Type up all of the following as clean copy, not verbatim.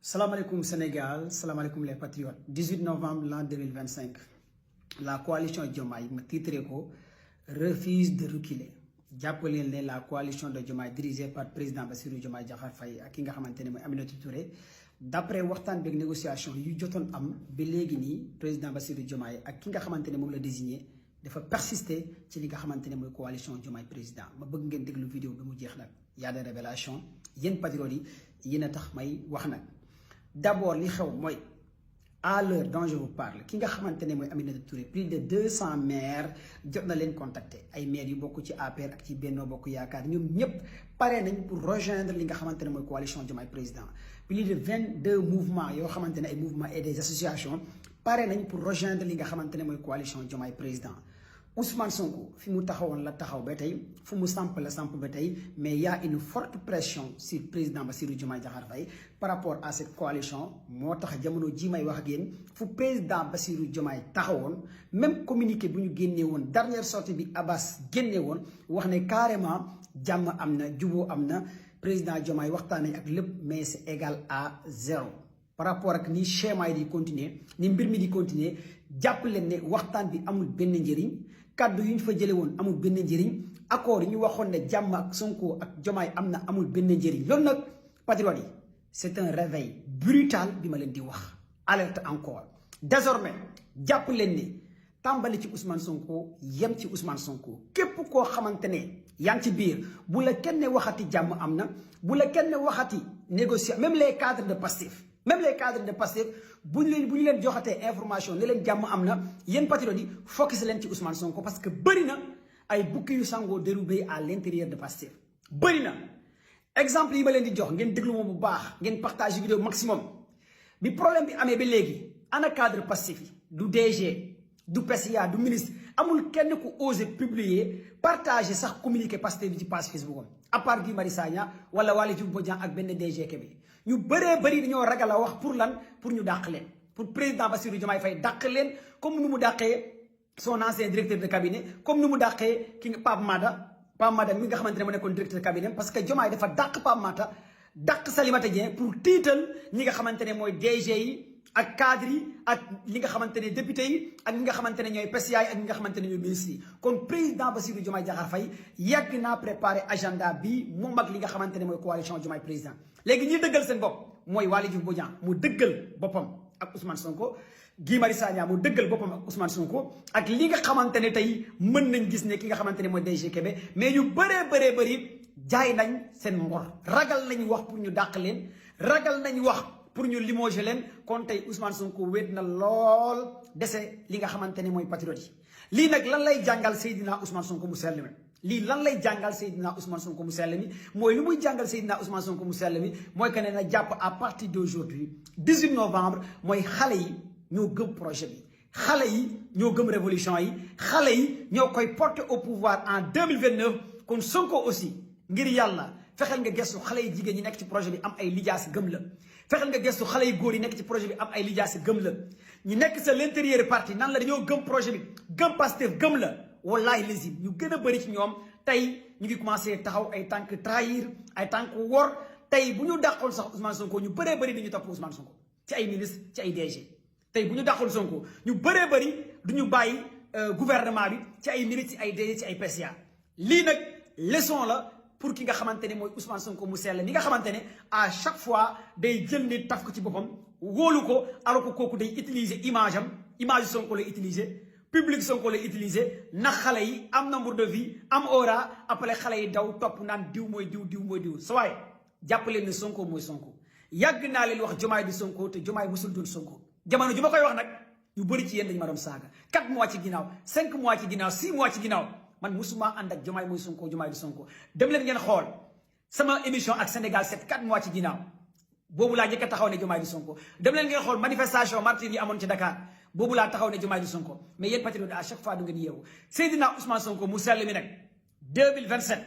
Salam alaikum Sénégal, salam alaikum les patriotes. 18 novembre l'an 2025, la coalition Diomaye me titré ko refuse de reculer. Jàppale ne la coalition de Diomaye dirigée par président Bassirou Diomaye Diakhar Faye ak ki nga xamante ne mooy Aminata Touré d'après waxtaan beeg négociation yu jotoon am ba léegi nii président Bassirou Diomaye ak ki nga xamante ne moom la désigné dafa persister ci li nga xamante ne mooy coalition Diomaye président ma bëgg ngeen déglu vidéo bi mu jeex nag y a des révélations yéen patriotes yi yéen a tax may wax nag. D'abord li xew mooy à l'heure dont je vous parle ki nga xamante ne mooy Aminata Touré plus de 200 maires jot na leen contacter ay maires yu bokk ci APR ak ci Benno Bokk Yaakaar ñoom ñëpp pare nañ pour rejoindre li nga xamante ne mooy coalition Diomaye président plus de 22 mouvements yoo xamante ne ay mouvements et des associations pare nañ pour rejoindre li nga xamante ne mooy coalition Diomaye président. Ousmane Sonko fi mu taxawoon la taxaw ba tey fu mu samp la samp ba tey mais y a une forte pression sur président Bassirou Diomaye Diakhar Faye par rapport à cette coalition moo tax jamono ji may wax ak yéen fu président Bassirou Diomaye taxawoon même communiqué bu ñu génnee woon dernière sortie bi Abbas génnee woon wax ne carrément jàmm am na juboo am na président Diomaye waxtaan nañ ak lépp mais c'est égal à zéro. Par rapport ak ni schéma yi di continuer ni mbir mi di continuer jàpp leen ne waxtaan bi amul benn njëriñ kaddu yu ñu fa jëlee woon amul benn njëriñ accord yi ñu waxoon ne jàmm ak Sonko ak Diomaye am na amul benn njëriñ loolu nag patriotes yi c'est un réveil brutal bi ma leen di wax alerte encore désormais jàpp leen ne tàmbali ci Ousmane Sonko yem ci Ousmane Sonko képp koo xamante ne yaa ngi ci biir bu la kenn waxati jàmm am na bu la kenn waxati négocier même les cadres de Pastef même les cadres de Pastef bu ñu leen joxatee information ne leen jàmm am na yéen patriotes yi focus leen ci Ousmane Sonko parce que bëri na ay bukki yu sangoo dérobé à l'intérieur de Pastef bëri na exemple yi ma leen di jox ngeen déglu moom bu baax ngeen partage vidéo maximum bi problème bi amee ba léegi ana cadre Pastef yi du DG du PCA du ministre amul kenn ku osé publier partager sax communiqué Pastef bi ci page Facebook am à part Guy Marius Sagna wala Waly Diouf Bodiang ak benn DG Kébé ñu bëree bëri dañoo ragal a wax pour lan pour ñu dàq leen pour président Bassirou Diomaye Faye dàq leen comme nu mu dàqee son ancien directeur de cabinet comme nu mu dàqee ki nga Pape Mada mi nga xamante ne mu nekkoon directeur de cabinet parce que Diomaye dafa dàq Pape Mada dàq Salimata Dieng pour tiital ñi nga xamante ne mooy DG yi ak cadre yi ak li nga xamante ne député yi ak ñi nga xamante ne ñooy PCA yi ak ñi nga xamante ne ñooy ministres yi kon président Bassirou Diomaye Diakhar Faye yàgg naa préparé agenda bi moom ak li nga xamante ne mooy coalition Diomaye président léegi ñi dëggal seen bopp mooy Waly Diouf Bodiang mu dëggal boppam ak Ousmane Sonko Guy Marius Sagna mu dëggal boppam ak Ousmane Sonko ak li nga xamante ne tey mën nañ gis ne ki nga xamante ne mooy DG Kébé mais ñu bëri jaay nañ seen ngor ragal nañ wax pour ñu dàq leen ragal nañ wax pour ñu limoger leen kon tey Ousmane Sonko wéet na lool dese li nga xamante ne mooy patriote yi lii nag lan lay jàngal Seydina Ousmane Sonko mu sell mi lii lan lay jàngal Seydina Ousmane Sonko mu sell mi mooy lu muy jàngal Seydina Ousmane Sonko mu sell mi mooy que ne na jàpp à partir d'aujourd'hui 18 novembre mooy xale yi ñoo gëm projet bi xale yi ñoo gëm révolution yi xale yi ñoo koy porter au pouvoir en 2029 kon Sonko aussi ngir yàlla fexeel nga gëstu xale yi jigéen ñi nekk ci projet bi am ay lijaasi gëm la fexeel nga gëstu xale yi góor yi nekk ci projet bi am ay lijaasi gëm la ñu nekk sa l'intérieur parti nan la dañoo gëm projet bi gëm Pastef gëm la wallahi lazim ñu gën a bëri ci ñoom tey ñu ngi commencé taxaw ay tànk trahir ay tànk wor tey bu ñu dàqoon sax Ousmane Sonko ñu bëree bëri dañu topp Ousmane Sonko ci ay ministre ci ay DG tey bu ñu dàqoon Sonko ñu bëree bëri du ñu bàyyi gouvernement bi ci ay ministre ci ay DG ci ay PCA lii nag leçon la pour ki nga xamante ne mooy Ousmane Sonko mu sell mi nga xamante ne à chaque fois day jël nit taf ko ci boppam wóolu ko alors que kooku day utiliser image am image Sonko lay utiliser public Sonko lay utiliser ndax xale yi am nombre de vie am aura après xale yi daw topp naan diw mooy diw sa waaye jàpp leen ne Sonko mooy Sonko yàgg naa leen wax Diomaye di Sonko te Diomaye musul doon Sonko jamono ju ma koy wax nag ñu bëri ci yéen dañu ma doon saaga 4 mois ci ginnaaw 5 mois ci ginnaaw 6 mois ci ginnaaw man musuma ànd ak Diomaye mooy Sonko Diomaye di Sonko dem leen ngeen xool sama émission ak Sénégal 7 4 mois ci ginnaaw boobu laa njëkk a taxaw ne Diomaye di Sonko dem leen ngeen xool manifestation martyrs yi amoon ci Dakar boobu laa taxaw ne Diomaye di Sonko mais yéen patriotes à chaque fois du ngeen yeewu Seydina Ousmane Sonko mu sell mi nag 2027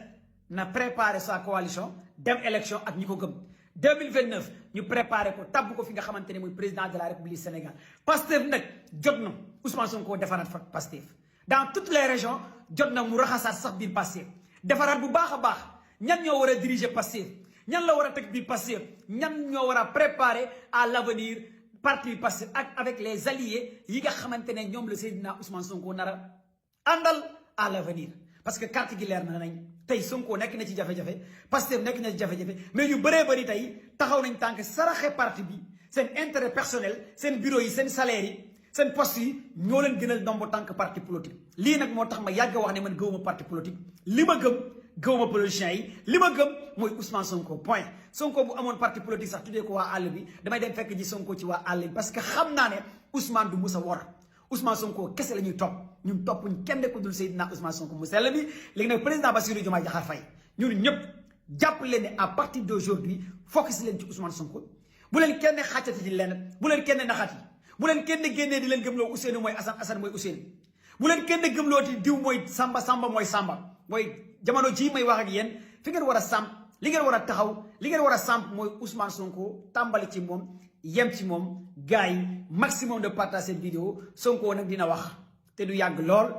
na préparé sa coalition dem élection ak ñi ko gëm 2029 ñu préparé ko tabb ko fi nga xamante ne mooy président de la République Sénégal Pastef nag jot na Ousmane Sonko defaraat fa Pastef dans toutes les régions jot na mu raxasaat sax biir Pastef defaraat bu baax a baax ñan ñoo war a diriger Pastef ñan la war a teg biir Pastef ñan ñoo war a préparer à l'avenir parti Pastef ak avec les alliés yi nga xamante ne ñoom la Seydina Ousmane Sonko nar a àndal à l'avenir parce que carte gi leer na nañ tey Sonko nekk na ci jafe-jafe Pastef nekk na ci jafe-jafe mais ñu bëree bëri tey taxaw nañ tànk saraxe parti bi seen intérêt personnel seen bureau yi seen salaire yi seen poste yi ñoo leen gënal ndombo tànk parti politique lii nag moo tax ma yàgg wax ne man gëwuma parti politique li ma gëwuma politiciens yi li ma gëm mooy Ousmane Sonko point Sonko bu amoon parti politique sax tuddee ko waa àll bi damay dem fekk ji Sonko ci waa àll bi parce que xam naa ne Ousmane du musa wor Ousmane Sonko kese la ñuy topp ñun toppuñ kenn ku dul Seydina Ousmane Sonko mu sell bi léegi nag président Bassirou Diomaye Diakhar Faye ñun ñëpp jàpp leen ne à partir d'aujourd'hui focus leen ci Ousmane Sonko bu leen kenn xàccati ci lenn bu leen kenn naxati bu leen kenn génnee di leen gëmloo Ousseynou mooy Assane Assane mooy Ousseynou bu leen kenn gëmlooti diw mooy Samba Samba mooy Samba mooy jamono ji may wax ak yéen fi ngeen war a samp li ngeen war a taxaw li ngeen war a samp mooy Ousmane Sonko tàmbali ci moom yem ci moom gars yi maximum de partage cette vidéo Sonko nag dina wax te du yàgg lool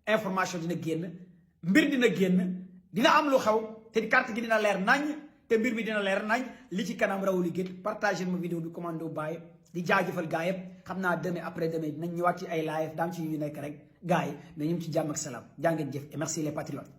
information dina génn mbir dina génn dina am lu xew te carte gi dina leer nañ te mbir mi dina leer nañ li ci kanam rawu li gét partager ma vidéo bi commando bàyyi di jaajëfal gars yëpp xam naa demain après demain dinañ ñëwaat ci ay live daam ci yu nekk rek gars yi nañu ci jàmm ak salaam jaa ngeen jëf et merci les patriotes